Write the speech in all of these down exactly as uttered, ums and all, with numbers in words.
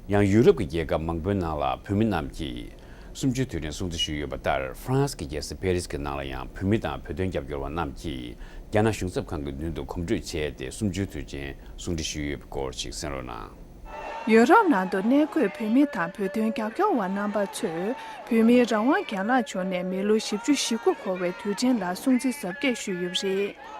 ཡང་ཡུ་རོབ་ཀྱི་རྒྱལ་ཁབ་མང་པོའི་ནང་ལ་བོད་མི་རྣམས་ཀྱིས་གསུམ་བཅུའི་དུས་དྲན་སྲུང་བརྩི་ཞུས་ཡོད་པ་ལྟར། ཧྥ་རན་སི་གི་རྒྱལ་ས་པེ་རིས་ཀྱི་ནང་ལ་ཡང་བོད་མི་དང་བོད་དོན་རྒྱབ་སྐྱོར་བ་རྣམས་ཀྱིས་རྒྱ་ནག་གཞུང་ཚབ་ཁང་གི་མདུན་དུ་གོམ་བགྲོད་བྱས་ཏེ་གསུམ་བཅུའི་དུས་ཆེན་སྲུང་བརྩི་ཞུས་ཡོད་པའི་སྐོར་ཞིག་གསན་རོགས་གནང་། ཡུ་རོབ་ནང་དུ་གནས་འཁོད་བོད་མི་དང་བོད་དོན་རྒྱབ་སྐྱོར་བ་རྣམ་པ་ཚོས་བོད་མིའི་རང་དབང་གྱེན་ལངས་བྱུང་ནས་མི་ལོ་བཞི་བཅུ་ཞེ་དགུ་འཁོར་བའི་དུས་དྲན་ལ་སྲུང་བརྩི་གཟབ་རྒྱས་ཞུས་ཡོད་པ་རེད།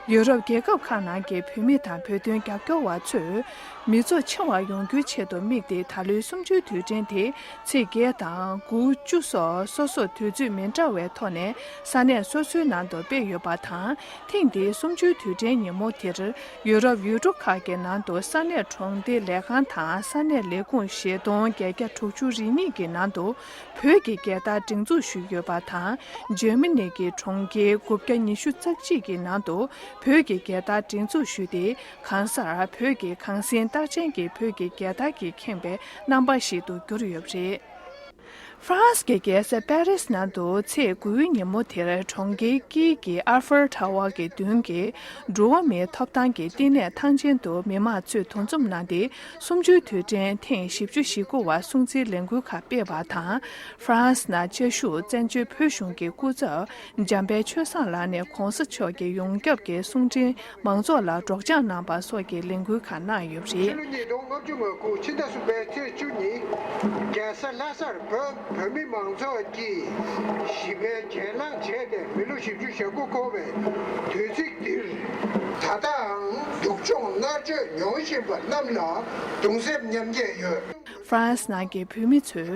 ཡུ་རོབ་རྒྱལ་ཁབ་ཁག་ནང་གི་བོད་མི་དང་བོད་དོན་རྒྱབ་སྐྱོར་བ་ཚོས་མི་ཚོགས་ཆེ་བ་ཡོང་རྒྱུའི་ཆེད་དུ་དམིགས་ཏེ། ད་ལོའི་གསུམ་བཅུའི་དུས་དྲན་དེ་ཚེས་བརྒྱད་དང་དགུ། བཅུ་སོགས་སོ་སོར་དུས་ཚོད་མི་འདྲ་བའི་ཐོག་ནས་ས་གནས་སོ་སོའི་ནང་དུ་སྤེལ་ཡོད་པ་དང་། ཐེངས་འདིའི་གསུམ་བཅུའི་དུས་དྲན་ཉིན་མོ་དེར་ཡུ་རོབ་ཡུལ་གྲུ་ཁག་གི་ནང་དུ་ས་གནས་གྲོང་སྡེ་ལས་ཁང་དང་ས་གནས་ལས་ཁུངས་བཞི་སྟོང་བརྒྱད་བརྒྱ་དྲུག་ཅུ་རེ་གཉིས་ཀྱི་ནང་དུ་བོད་ཀྱི་རྒྱལ་དར་སྒྲེང་འཛུགས་ཞུས་ཡོད་པ་དང་། འཇར་མ་ནི་གི་གྲོང་ཁྱེར་དགུ་བརྒྱ་ཉི་ཤུ་རྩ་གཅིག་གི་ནང་དུ་བོད་ཀྱི་རྒྱལ་དར་སྒྲེང་འཛུགས་ཞུས་ཏེ། གང་སར་བོད་ཀྱི་གངས་སེང་སྟག་ཅན་གྱི་བོད་ཀྱི་རྒྱལ་དར་གྱིས་ཁེངས་པའི་རྣམ་པ་ཞིག་ཏུ་གྱུར་ཡོད་པ་རེད། ཧྥ་རན་སི་གི་རྒྱལ་ས་པེ་རིས་ནང་དུ་ཚེས་དགུའི་ཉིན་མོ་དེར་གྲོང་ཁྱེར་དཀྱིལ་གྱི་ཨ་ཧྥེལ་ཊ་ཝར་གྱི་མདུན་གྱི་འགྲོ་བ་མིའི་ཐོབ་ཐང་གི་བསྟི་གནས་ཐང་ཆེན་དུ་མི་མང་ཚོས་འདུ་འཛོམས་གནང་སྟེ། གསུམ་བཅུའི་དུས་དྲན་ཐེངས་བཞི་བཅུ་ཞེ་དགུ་བ་སྲུང་བརྩིའི་ལས་འགུལ་ཁག་སྤེལ་བ་དང་། ཧྥ་རན་སི་ནང་བཅའ་བཞུགས་བཙན་བྱོལ་བོད་གཞུང་གི་སྐུ་ཚབ་འཇམ་དཔལ་ཆོས་བཟང་ལགས་ནས་༸གོང་ས་མཆོག་གི་ཡོངས་ཁྱབ་ཀྱི་གསུང་འཕྲིན་མང་ཚོགས་ལ་སྒྲོག་སྦྱང་གནང་བ་སོགས་ཀྱི་ལས་འགུལ་ཁག་གནང་ཡོད་པ་རེད། ཕྱི་ལོ་ཉིས་སྟོང་ལྔ་བཅུ་ང་དགུ་ཕྱི་ཟླ་གསུམ་པའི་ཚེས་བཅུ་ཉིན་རྒྱལ་ས་ལྷ་སར་བོད་བོད་མི་མང་ཚོགས་ཀྱིས་ཞི་བའི་གྱེན་ལངས་བྱས་ཏེ། མི་ལོ་བཞི་བཅུ་ཞེ་དགུ་འཁོར་བའི་དུས་ཚིགས་འདིར། ད་ལྟའང་སྡུག་སྦྱོང་མནར་གཅོད་མྱོང་བཞིན་པ་རྣམས་ལ་གདུང་སེམས་མཉམ་སྐྱེད་ཡོད། ཧྥ་རན་སི་ནང་གི་བོད་མི་ཚོས་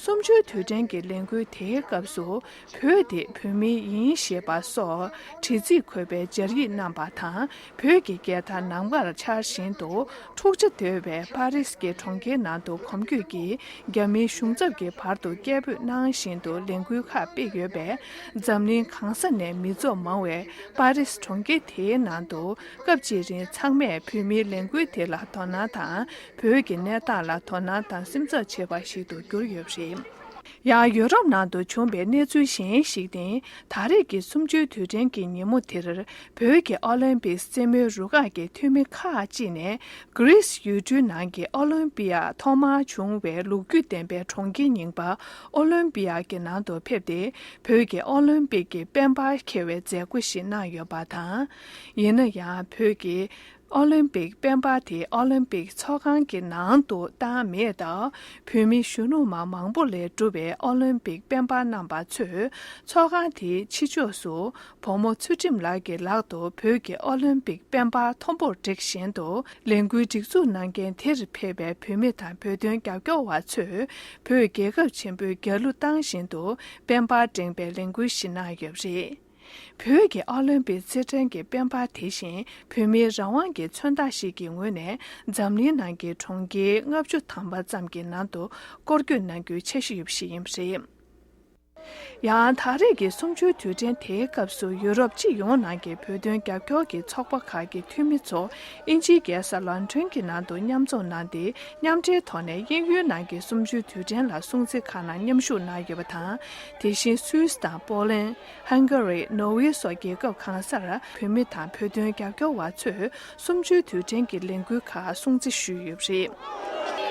གསུམ་བཅུའི་དུས་དྲན་གྱི་ལས་འགུལ་དེའི་སྐབས་སུ། བོད་དེ་བོད་མིའི་ཡིན་ཞེས་པ་སོགས་བྲིས་རྩིས་འཁོད་པའི་སྦྱར་ཡིག་བསྣམས་པ་དང་། བོད་ཀྱི་རྒྱལ་དར་ནམ་མཁར་འཕྱར་བཞིན་དུ། འཁྲུག་ཆ་དོད་པའི་པ་རིས་ཀྱི་གྲོང་ཁྱེར་ནང་དུ་གོམ་བགྲོད་ཀྱིས་རྒྱ་མིའི་གཞུང་ཚབ་ཀྱི་བར་དུ་སྐད་འབོད་གནང་བཞིན་དུ་ལས་འགུལ་ཁག་སྤེལ་ཡོད་པས། འཛམ་གླིང་གང་ས་ནས་མི་ཚོགས་མང་བས་པ་རིས་གྲོང་ཁྱེར་དེའི་ནང་དུ་སྐབས་གཅིག་རིང་ཚང་མས་བོད་མིའི་ལས་འགུལ་དེ་ལ་དོ་སྣང་དང་། བོད་ཀྱི་གནས་སྟངས་ལ་དོ་སྣང་དང་སེམས་འཚབ་བྱེད་པ་ཞིག་ཏུ་གྱུར་ཡོད་པ་རེད། ཡང་ཡུ་རོབ་ནང་དུ་བྱུང་བའི་གནས་ཚུལ་གཞན་ཞིག་སྟེང་། ད་རེས་ཀྱི་གསུམ་བཅུའི་དུས་དྲན་གྱི་ཉིན་མོ་དེར། བོད་ཀྱི་ཨོ་ལིམ་པིག་རྩེད་མོའི་རུ་ཁག་གི་འཐུས་མི་ཁག་ཅིག་ནས། གྷི་རིས་ཡུལ་གྲུའི་ནང་གི་ཨོ་ལིམ་པི་ཡ་ཐོག་མར་བྱུང་བའི་ལོ་རྒྱུས་ལྡན་པའི་གྲོང་ཁྱེར་རྙིང་པ་ཨོ་ལིམ་པི་ཡ་གི་ནང་དུ་ཕེབས་ཏེ། བོད་ཀྱི་ཨོ་ལིམ་པིག་གི་དཔལ་འབར་འཁྱེར་བའི་མཛད་སྒོ་ཞིག་གནང་ཡོད་པ་དང་། ཡིན་ན་ཡང་། བོད་ཀྱི་ཨོ་ལིམ་པིག་དཔལ་འབར་དེ་ཨོ་ལིམ་པིག་ཚོགས་ཁང་གི་ནང་དུ་བཏང་མེད་སྟབས། བོད་མི་གཞོན་ནུ་མ་མང་པོ་ལས་གྲུབ་པའི་ཨོ་ལིམ་པིག་དཔལ་འབར་རྣམ་པ་ཚོས་ཚོགས་ཁང་དེའི་ཕྱི་ཕྱོགས་སུ། བུ་མོ་ཚུལ་ཁྲིམས་ལགས་ཀྱི་ལག་ཏུ་བོད་ཀྱི་ཨོ་ལིམ་པིག་དཔལ་འབར་མཐོན་པོར་བསྒྲེངས་བཞིན་དུ། ལས་འགུལ་སྒྲིག་འཛུགས་གནང་མཁན་དེར་ཕེབས་པའི་བོད་མི་དང་བོད་དོན་རྒྱབ་སྐྱོར་བ་ཚོས། བོད་རྒྱལ་ཁབ་ཆེན་པོའི་རྒྱལ་གླུ་བཏང་བཞིན་དུ། དཔལ་འབར་བསྒྲེངས་པའི་ལས་འགུལ་ཞིག་གནང་ཡོད་པ་རེད། བོད་ཀྱི་ཨོ་ལིམ་པིག་རྩེད་འགྲན་གྱི་དཔལ་འབར་དེ་བཞིན་བོད་མིའི་རང་དབང་གི་མཚོན་རྟགས་ཤིག་གི་ངོས་ནས། འཛམ་གླིང་ནང་གི་གྲོང་ཁྱེར་ལྔ་བཅུ་ཐམ་པ་ཙམ་གྱི་ནང་དུ་སྐོར་སྐྱོད་གནང་རྒྱུའི་འཆར་གཞི་ཡོད་པ་ཞིག་ཡིན་པ་རེད། ཡང་། ད་རེས་ཀྱི་གསུམ་བཅུའི་དུས་དྲན་དེའི་སྐབས་སུ། ཡུ་རོབ་སྤྱི་ཡོངས་ནང་གི་བོད་དོན་རྒྱབ་སྐྱོར་གྱི་ཚོགས་པ་ཁག་གི་འཐུས་མི་ཚོ་དབྱིན་ཇིའི་རྒྱལ་ས་ལོན་ཌོན་གྱི་ནང་དུ་མཉམ་འཛོམས་གནང་སྟེ། མཉམ་འབྲེལ་ཐོག་ནས་དབྱིན་ཡུལ་ནང་གི་གསུམ་བཅུའི་དུས་དྲན་ལ་སྲུང་བརྩི་ཁག་ནང་མཉམ་ཞུགས་གནང་ཡོད་པ་དང་། དེ་བཞིན་སུད་སི་དང་པོ་ལན། ཧང་ག་རི། ནོར་ཝེ་སོགས་རྒྱལ་ཁབ་གང་སར་བོད་མི་དང་བོད་དོན་རྒྱབ་སྐྱོར་བ་ཚོས་གསུམ་བཅུའི་དུས་དྲན་གྱི་ལས་འགུལ་ཁག་སྲུང་བརྩི་ཞུས་ཡོད་པ་རེད།